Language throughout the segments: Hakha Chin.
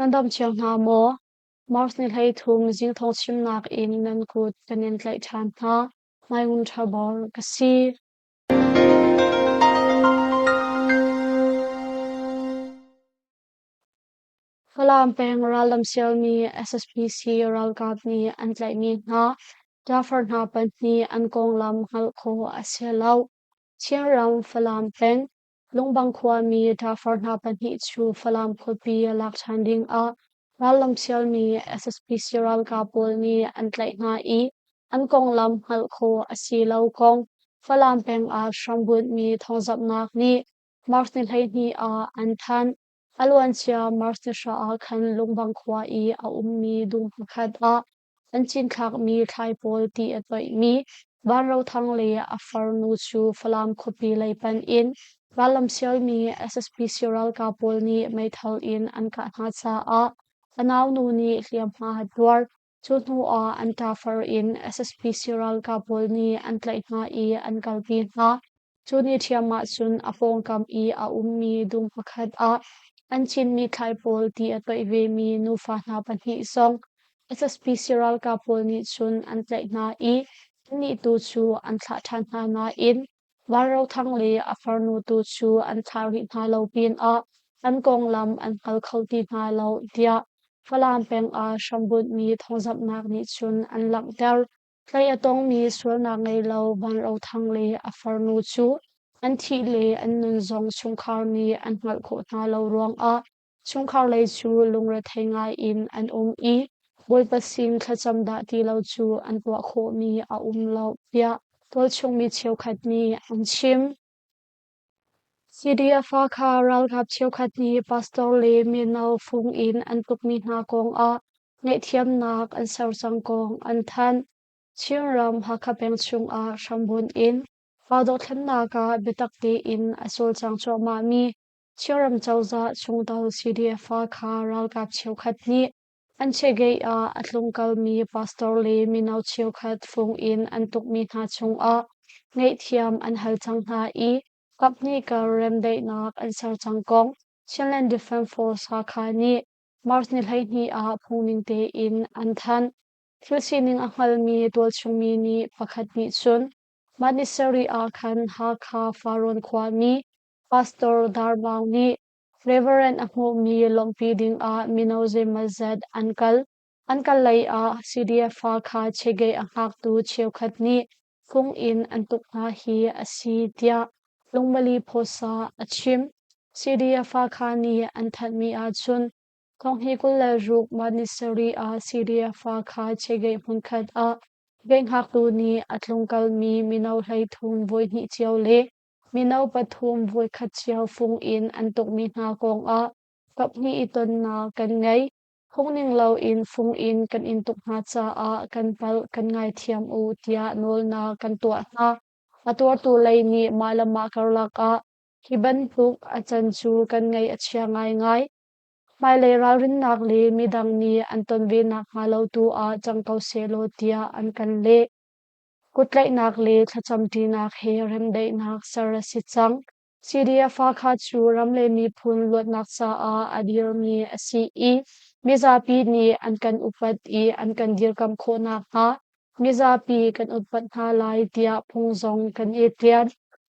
Nan dam cio hna maw? March ni 13 zingthawng chimnak in nan kut kan in tlaih ṭhan hna. Mai Ngun Ṭha Bor ka si. Falam peng rallam sialmi SSPC ralkap nih an tlaihmi hna ṭafar hna pahnih an konglam hngalh khawh a si lo. Chinram Falam peng Lungbang khuami ṭafar hna pahnih cu Falam khuapi lak ṭhan ding ah rallam sialmi SSPC ralkap pawl nih an tlaih hna i an konglam hngalh khawh a si lo kong Falam peng ah hrambunhmi thawngzamhnak nih March ni 12 ah an thanh. A luancia March ni 9 ah khan Lungbang khua i a ummi dum pakhat ah an cinthlakmi thlai pawl ti a toihmi Van Ro Thang le a farnu cu Falam khuapi lei panh in rallam sialmi SSPC ralkap pawl nih meithal in an kah hna caah a naunu nih hliamhma a tuar. Cu hnu ah an ṭafar in SSPC ralkap pawl nih an tlaih hna i an kalpi hna. Cu ni ṭhiam ahcun a pawngkam i a ummi dum pakhat ah an cinmi thlai pawl ti a toih vemi nufa hna pahnih zong SSPC ralkap pawl nih cun an tlaih hna i annih tu cu an thlah ṭhan hna nain Van Ro Thang le a farnu tu cu an thlah rih hna lo pinah an konglam an hngal kho ti hna lo tiah Falam peng ah hrambunhmi thawngzamhnak nih cun an langhter. Tlaih a tongmi sualnak ngei lo Van Ro Thang le a farnu cu an thih le an nun zong chungkhar nih an hngalh khawh hna lo ruangah chungkhar lei cu lungrethei ngai in an um i Bawipa sin thlacam dah ti lo cu an tuah khawhmi a um lo tiah tualchung mi cheukhat nih an chim. CDF kha ralkap cheukhat nih pastor le mino fung in an tukmi hna kongah ngaihthiamnak an ser cang kong an thanh. Chinram Hakha peng chungah hrambunh in pa dothlennak ah biatak tein a cawlcang cuahmahmi Chinram cozah chungtel CDF kha ralkap cheukhat nih an chegei ah a tlungkalmi pastor le mino cheukhat fung in an tukmi hna chungah ngaihthiam an hal cang hna i kaphnih kar remdaihnak an ser cang kong Chinland Defense Force Hakha nih March ni 12 ah phungning tein an thanh. Thil sining a hngalmi tualchungmi nih pakhat nih cun mah ni sarih ah khan Hakha Farrawn khuami Pastor Dar Maung nih Reverend a hmuhmi lawmhpi dingah mino zeimawzat an kal. An kal lei ah CDF kha chegei a hngaktu cheukhat nih fung in an tuk hna hi a si tiah Lungmali Phosa a chim. CDF kha nih an thanhmi ahcun thonghnih 26 mah ni sarih ah CDF kha chegei hmunkhat ah geihngaktu nih a tlungkalmi mino 33 voihnih cio le Mino pathum voikhat cio fung in an tukmi hna kongah kaphnih i tonnak kan ngei. Phungning loin fung in kan in tuk hna caah kan palh, kan ngaithiam u tiah nawlnak kan tuah hna. A tuartu lei nih mah le mah karlak ah hi bantuk a can cu kan ngaih a chia ngaingai. Hmailei ralrinnak le midang nih an ton ve nakhnga lo tu ah cang ko sehlaw tiah an kan leh. Kuttlaihnak le thlacamṭinak he remdaihnak ser a si cang. CDF Hakha cu ram le miphun luatnak caah a dirmi a si i mizapi nih an kan upat i an kan dirkamh khawh nakhnga mizapi kan upat hna lai tiah phung zong kan i tlian.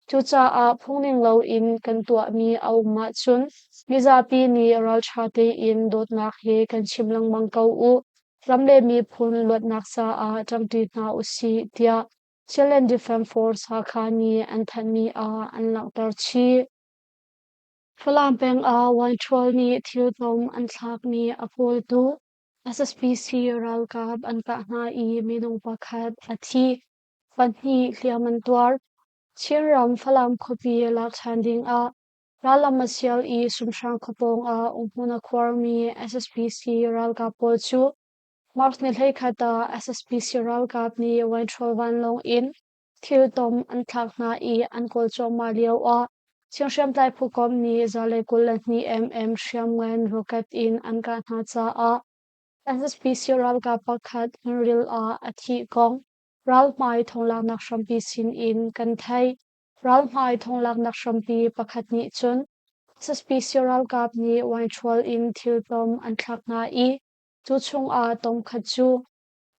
Cucaah phungning loin kan tuahmi a um ahcun mizapi nih ralṭha tein dawtnak he kan chim lengmang ko u. Ram le miphun luatnak caah ṭangṭi hna usih tiah Chinland Defense Force Hakha nih an thanhmi ah an langhter chih. Falam peng ah Wine nih thiltom an thlakmi a kawltu SSPC ralkap an kah hna i minung pakhat a thi, pahnih hliam an tuar. Chinram Falam khuapi lak ṭhan ding ah rallam a sial i Sumhrang khua pawng ah umhmun a khuarmi SSPC ralkap pawl cu March ni 11 ah SSPC ralkap nih Wine vanlawng in thiltom an thlak hna i an kawl cuahmah lio ah Chin hriamtlai phukomh nih 122 mm hriamngan rocket in an kah hna caah SSPC ralkap pakhat hmunril ah a thih kong ralhmai thonglaknak hrampi sin in kan theih. Ralhmai thonglaknak hrampi pakhat nih cun. SSPC ralkap nih wine in thiltom an thlak hna i cu chungah tom khat cu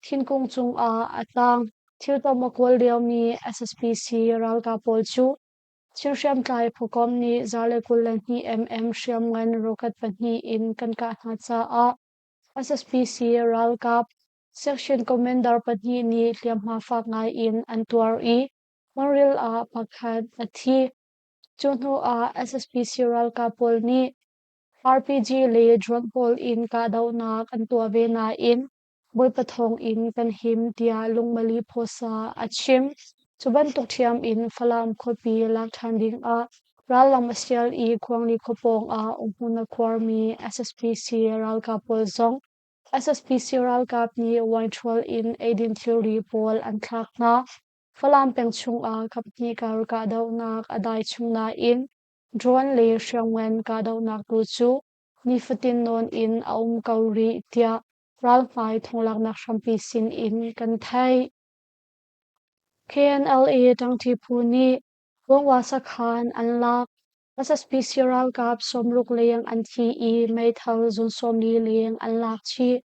thinkung cungah a tang. Thiltom a kawl liomi SSPC ralkap pawl cu Chin hriamtlai phukomh nih 122 mm hriamngan rocket pahnih in kan kah hna caah SSPC ralkap Section Commander pahnih nih hliamhma fak ngai in an tuar i hmunril ah pakhat a thi. Cu hnu ah SSPC ralkap pawl nih RPG le drone pawl in kahdohnak an tuah ve nain Bawipa thawng in kan him tiah Lungmali Phuasa a chim. Cu bantuk ṭhiam in Falam khuapi lak ṭhan ding ah rallam a sial i Khuangli khua pawng ah umhmun a khuarmi SSPC ralkap pawl zong SSPC ralkap nih wine in eidin thilri pawl an thlak hna. Falam peng chungah kaphnih kar kahdohnak a dai chung nain drone le hriamngan kahdohnak tu cu nifatin nawn in a um ko rih tiah ralhmai thonglaknak hrampi sin in kan theih. KNLA ṭangṭi phu nih Bawngwa sakhan an lak. SSPC ralkap 60 leng an thi i meithal zun 40 leng an lak chih.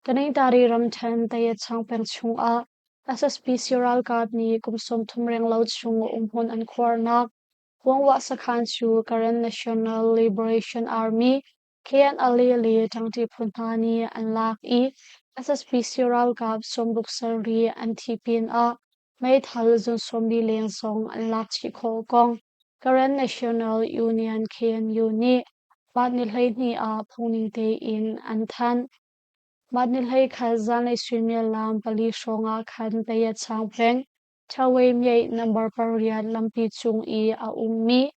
Taningtari ramṭhen Tayachang peng chungah SSPC ralkap nih kum 30 renglo chung umhmun an khuarnak Bawngwa sakhan cu Karen National Liberation Army KNLA le ṭangṭi phu hna nih an lak i SSPC ralkap 67 an thi pinah meithal zun 40 leng zong an lak chih khawh kong Karen National Union KNU nih Mah ni 12 ah phungning tein an thanh. Mah ni 11 zanlei suimilam pali hrawng ah khan Tayachang peng Thawei Myay number pariat lampi cung i a ummi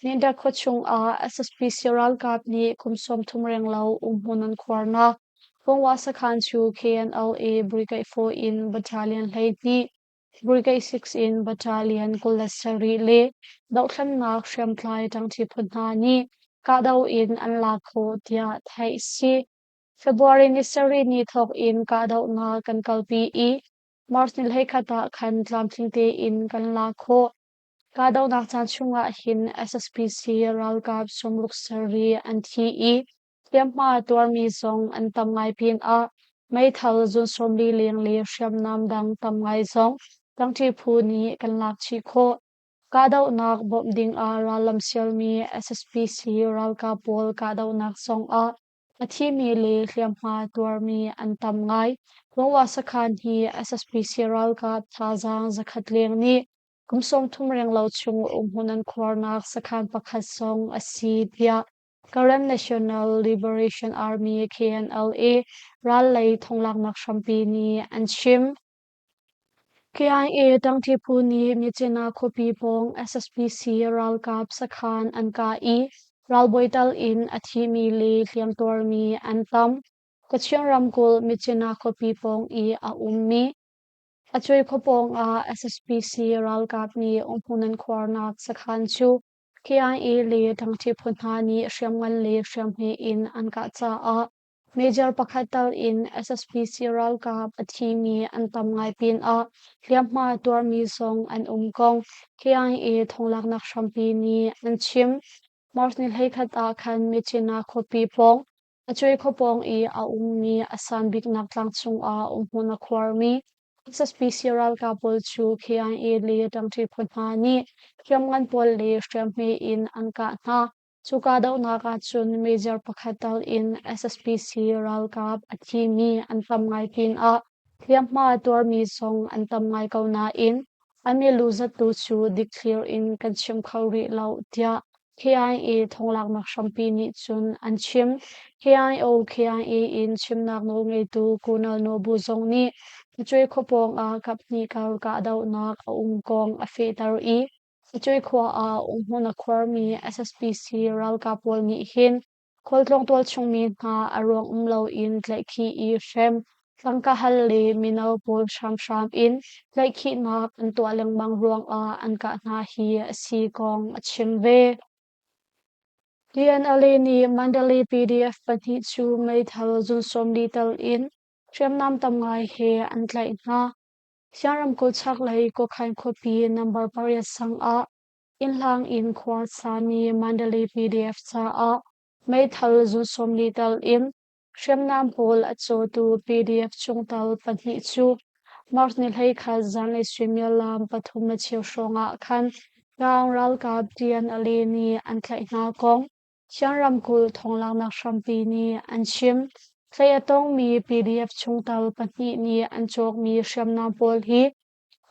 Mindat khuachung ah SSPC ralkap nih kum 30 renglo umhmun an khuarnak Pongwa sakhan cu KNLA Brigade 4 in Battalion 12, Brigade 6 in Battalion 27 le dohthlennak hriamtlai ṭangṭi phu hna nih kahdoh in an lak khawh tiah theih a si. February ni sarih ni thawk in kahdohnak kan kalpi i March ni 11 ah khan tlamtling tein kan lak khawh. Kahdohnak caan chungah hin SSPC ralkap 67 an thi i hliamhma tuarmi zong an tam ngai pinah meithal zun 40 leng le hriamnam dang tam ngai zong ṭangṭi phu nih kan lak chih khawh. Kahdohnak bawmh dingah rallam sialmi SSPC ralkap pawl kahdohnak zongah a thimi le hliamhma tuarmi an tam ngai. Mongwa sakhan hi SSPC ralkap thazaang zakhat leng nih kum 30 renglo chung umhmun an khuarnak sakhan pakhat zong a si tiah Karen National Liberation Army KNLA ral lei thonglaknak hrampi nih an chim. KIA ṭangṭi phu nih Myitkyina khuapi pawng SSPC ralkap sakhan an kah i ralbawi tal in a thimi le hliamtuarmi an tam. Kachin ramkulh Myitkyina khuapi pawng i a ummi Acui khua pawng ah SSPC ralkap nih umhmun an khuarnak sakhan cu KIA le ṭangṭi phu hna nih hriamngan le hriamhme in an kah caah Major pakhat tal in SSPC ralkap a thimi an tam ngai pinah hliamhma tuarmi zong an um kong KIA thonglaknak hrampi nih an chim. March ni 11 ah khan Myitkyina khuapi pawng Acui khua pawng i a ummi a san biknak tlang cungah umhmun a khuarmi SSPC ralkap pawl cu KIA le ṭangṭi phu hna nih hriamngan pawl le hriamhme in an kah hna. Cu kahdohnak ahcun major pakhat tal in SSPC ralkap a thimi an tam ngai pinah hliamhma tuarmi zong an tam ngai ko nain a milu zat tu cu dikthlir in kan chim kho rih lo tiah KIA thonglaknak hrampi nih cun an chim. KIO KIA in chimnak nawlngeitu Kunal Nobu zong nih Acwe khua pawng ah kaphnih kar kahdohnak a um kong a fehter i Acwe khua ah umhmun a khuarmi SSPC ralkap pawl nih hin khualtlawng tualchung mi hna a ruang um loin tlaihkhih i hrem, tangka hal le mino pawl hramhram in tlaihkhihnak an tuah lengmang ruangah an kah hna hi a si kong a chim ve. TNLA nih Mandalay PDF pahnih cu meithal zun 40 tal in hriamnam tam ngai he an tlaih hna. Siang ramkulh chaklei Kokhain khuapi number pariat sang ah. Innhlang in khua sami Mandalay PDF caah meithal zun 40 tal in hriamnam pawl a cawtu PDF chungtel pahnih cu March ni 21 zanlei suimilam 3:15 hrawng ah khan Tlang ralkap TNLA nih an tlaih hna kong Chin ramkulh thonglaknak hrampi nih an chim. Tlaih a tongmi PDF chungtel pahnih nih an cawkmi hriamnam pawl hi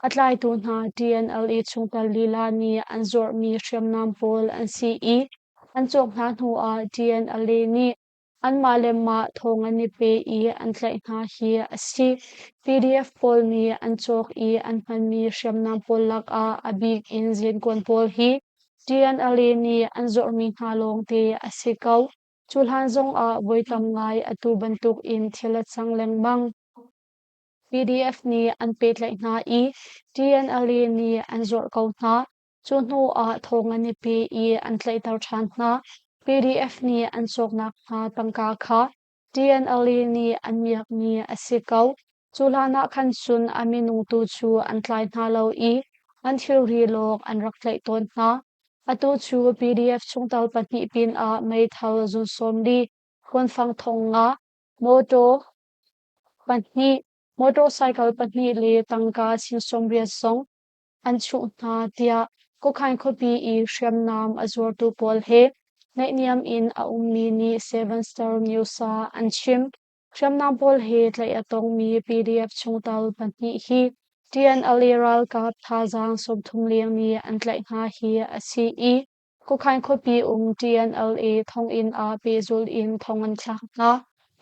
a tlaitu hna TNLA chungtel lila nih an zuarhmi hriamnam pawl an si i an cawk hna hnuah TNLA nih anmah le mah thawng an i pe i an tlaih hna hi a si. PDF pawl nih an cawk i an hmanmi hriamnam pawl lakah a bik in zenkuan pawl hi TNLA nih an zuarhmi hna lawngte a si ko. Cu hlan zongah voi tam ngai atu bantuk in thil a cang lengmang. PDF nih an pehtlaih hna i TNLA nih an zuarh ko hna. Cu hnu ah thawng an i pe i an tlaihter ṭhan hna. PDF nih an cawknak hna tangka kha TNLA nih an miakmi a si ko. Cu hlan ah khan cun a minung tu cu an tlai hna lo i an thilri lawng an rak tlaih tawn hna. Atu cu PDF chungtel pahnih pinah meithal zun 40, kuanfang 5,000, mawṭaw pahnih, motorcycle pahnih le tangka sing 80 zong an chuh hna tiah Kawkhain khuapi i hriamnam a zuartu pawl he naihniam in a ummi nih Seven Star News ah an chim. Hriamnam pawl he tlaih a tongmi PDF chungtel pahnih hi TNLA ralkap thazaang 30 leng nih an tlaih hna hi a si i Kawkhain khuapi um TNLA thonginn ah pehzulh in thong an thlak hna.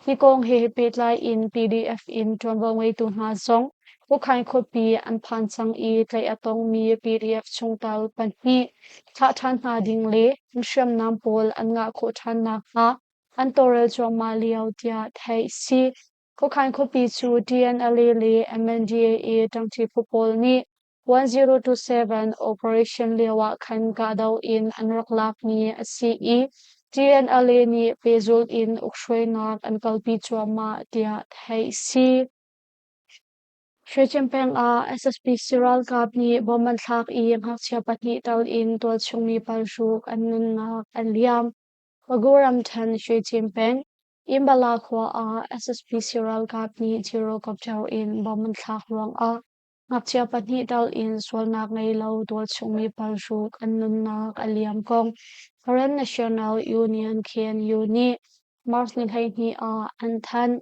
Hi kong he pehtlai in PDF in ṭuanvo ngeitu hna zong Kawkhain khuapi an phan cang i tlaih a tongmi PDF chungtel pahnih thlah ṭhan hna ding le an hriamnam pawl an ngah khawh ṭhan nakhnga an tawlrel cuahmah lio tiah theih si. Kawkhain khuapi cu TNLA le MNDAA ṭangṭi phu pawl nih 1027 operation lioah khan kahdoh in an rak lakmi a si i TNLA nih pehzulh in ukhruainak an kalpi cuahmah tiah theih si. Hrecem peng ah SSPC ralkap nih bom an thlak i ngakchia pahnih tal in tualchung mi paruk an nunnak an liam. Pagu ramṭhen Hrecem peng Imbala khua ah SSPC ralkap nih gyrocopter in bom an thlak ruangah Ngakchia pahnih tal in sualnak ngei lo tualchungmi paruk an nunnak a liam kong Karen National Union KNU nih March ni 12 ah an thanh.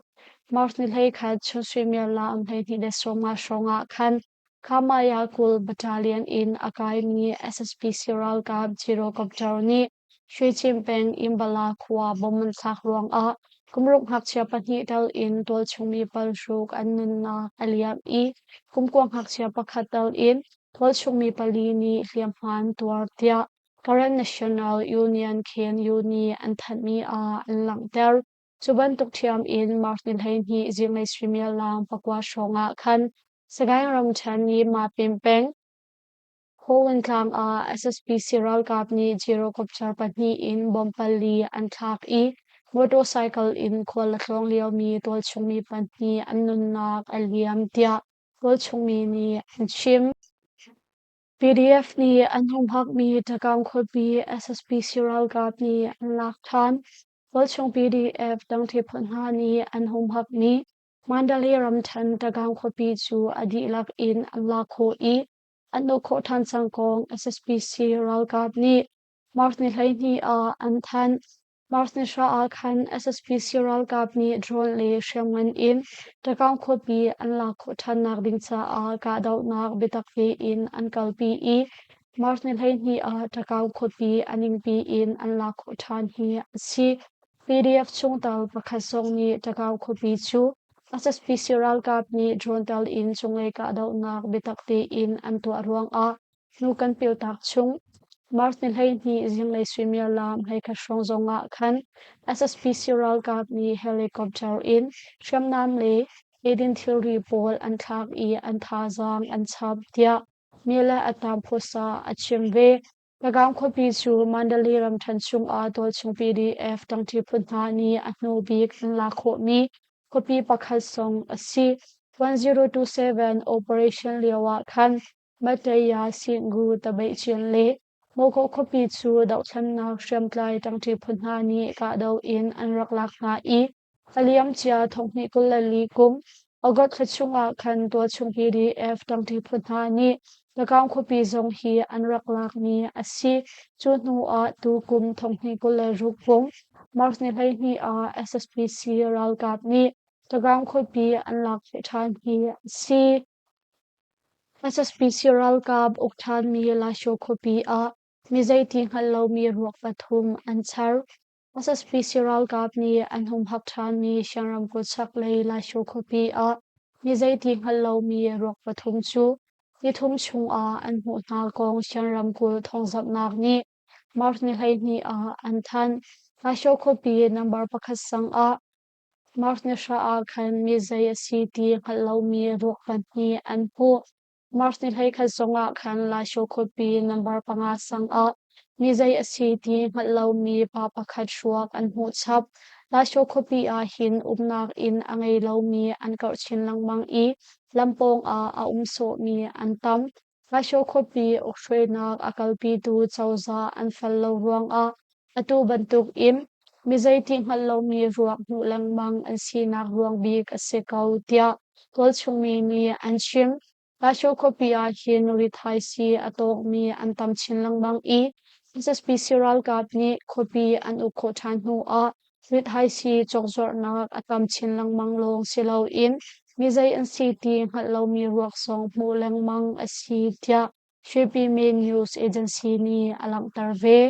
March ni 21 chun suimilam 12:50 hrawng ah khan Khamaya 20 Battalion in a kaimi SSPC ralkap gyrocopter nih Shwecim peng Imbala khua bom an thlak ruangah kumruk ngakchia pahnih tel in tualchungmi paruk an nunnak a liam i kumkua ngakchia pakhat tel in tualchungmi pali nih hliamhma an tuar tiah Karen National Union KNU nih an thanhmi ah an langhter. Cu bantuk ṭhiam in March ni 12 zinglei suimilam 9 hrawng ah khan Sagaing ramṭhen i Mapim peng Hawin tlang ah SSPC ralkap nih gyrocopter pahnih in bomb pali an thlak i motorcycle in khual a tlawng liomi tualchungmi pahnih an nunnak a liam tiah tualchungmi nih an chim. PDF nih an humhakmi Takam khuapi SSPC ralkap nih an lak ṭhan. Tualchung PDF dangṭhi phu hna nih an humhakmi Mandalay ramṭhen Tagang khuapi cu a dihlak in an lak khawh i an uk khawh ṭhan cang kong SSPC ralkap nih March ni 12 ah an thanh. March ni 10 ah khan SSPC ralkap nih drone le hriamngan in Tagang khuapi an lak khawh ṭhannak ding caah kahdohnak biatak tein an kalpi i March ni 12 ah Tagang khuapi a ningpi in an lak khawh ṭhan hi a si. PDF chungtel pakhat zong nih Tagau khuapi cu SSPC ralkap nih drone tel in cunglei kahdohnak biatak tein an tuah ruangah hnu kan piltak chung. March ni 12 zinglei suimilam 11 hrawng zongah khan SSPC ralkap nih helicopter in hriamnam le eidin thilri pawl an thlak i an thazaang an chap tiah Mile Atam Phusa a chim ve. Tagaung khuapi cu Mandalay ramṭhen chungah tualchung PDF ṭangṭi phu hna nih a hnu bik an lak khawhmi khuapi pakhat zong a si. 1027 operation lioah khan Mataya Singgu Tabeihcin le Mokok khuapi cu dohthlennak hriamtlai ṭangṭi phu hna nih kahdoh in an rak lak hna i a liamcia thonghnih 24 kum August thla chungah khan tualchung PDF ṭangṭi phu hna nih Takaung khuapi zong hi an rak lakmi a si. Cu hnu ah tu kum thonghnih 26 kum March ni 12 ah SSPC ralkap nih Takaung khuapi an lak khawh ṭhan hi a si. SSPC ralkap uk ṭhanmi Lasho khuapi ah mi zeiti hngalh lomi ruak pathum an char. SSPC ralkap nih an humhak ṭhanmi Shan ramkulh chaklei Lasho khuapi ah mi zeiti hngalh lomi ruak pathum cu nithum chungah an hmuh hna kong Shan ramkulh thawngzamhnak nih March ni 12 ah an thanh. Lasho khuapi number pakhat sang ah March ni hra ah khan mi zei a si ti hngalh lomi ruak pahnih an hmuh. March ni 11 zongah khan Lasho khuapi number panga sang ah mi zei a si ti hngalh lomi pa pakhat ruak an hmuh chap. Lasho khuapi ah hin umnak inn a ngei lomi an karh chin lengmang i lam pawng ah a um sawhmi an tam. Lasho khuapi ukhruainak a kalpitu cozah an fel lo ruangah atu bantukin mi zeiti hngalh lomi ruak hmuh lengmang an sinak ruang bik a si ko, tiah tualchungmi nih an chim. Lasho khuapi ah hin rithaisii a tawkmi an tam chin lengmang i SSPC ralkap nih khuapi an uk khawh ṭhan hnuah rithaisii cawkzuarhnak a tam chin lengmang lawng si loin mi zei an si ti hngalh lomi ruak zong hmuh lengmang a si tiah Shwe Main News Agency nih a langhter ve.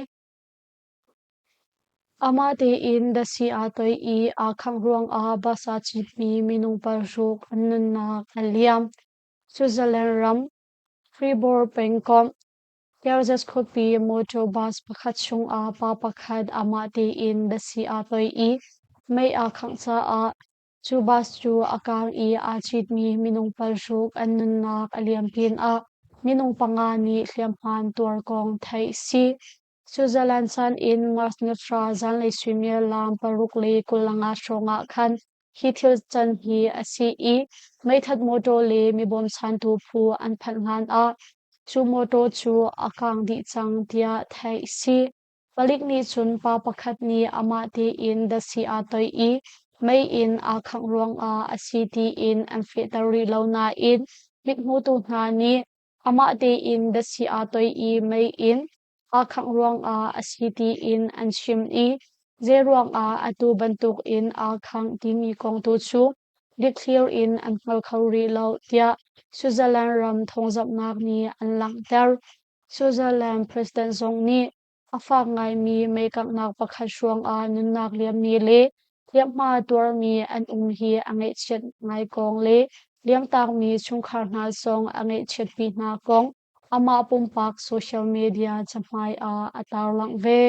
Amah tein datsi aa toih i aa khangh ruangah bus aa citmi minung paruk an nunnak a liam. Switzerland ram Fribourg pengkomh Kansas khuapi mawṭaw bus pakhat chungah pa pakhat amah tein datsi aa toih i mei aa khangh caah cu bus cu a kaang i aa citmi minung paruk an nunnak a liam pinah minung panga nih hliamhma an tuar kong theih a si. Switzerland caan in March nithla zanlei suimilam 6:25 hrawngah khan hi thil can hi a si i meithat mawṭaw le mi bawmchantu phu an phanh hlan ah cu mawṭaw cu a kaang dih cang tiah theih a si. Palik nih cun pa pakhat nih amah tein datsi aa toih i mei in aa khangh ruangah a si tiin an fehter rih lo nain mithmutu hna nih Amah tein datsi aa toih i mei in aa khangh ruangah a si tiin an chim i zeiruangah atu bantukin aa khangh timi kong tu cu dikthlir in an hngal kho rih lo tiah Switzerland ram thawngzamhnak nih an langhter. Switzerland president zong nih A fak ngaimi meikanghnak pakhat ruangah nunnak liammi le hliamhma tuarmi an um hi a ngaihchiat ngai kong le liamtakmi chungkhar hna zong a ngaihchiatpi hna kong amah pumpak social media cahmai ah a tarlangh ve.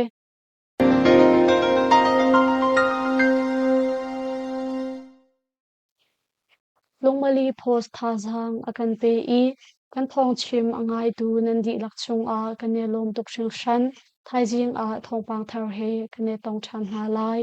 Lungmali Post thazaang a kan pe i kan thawngchim a ngaitu nan dihlak cungah kan i lawm tuk hringhran. Thaizing ah thawngpang thar he kan i tong ṭhan hna lai.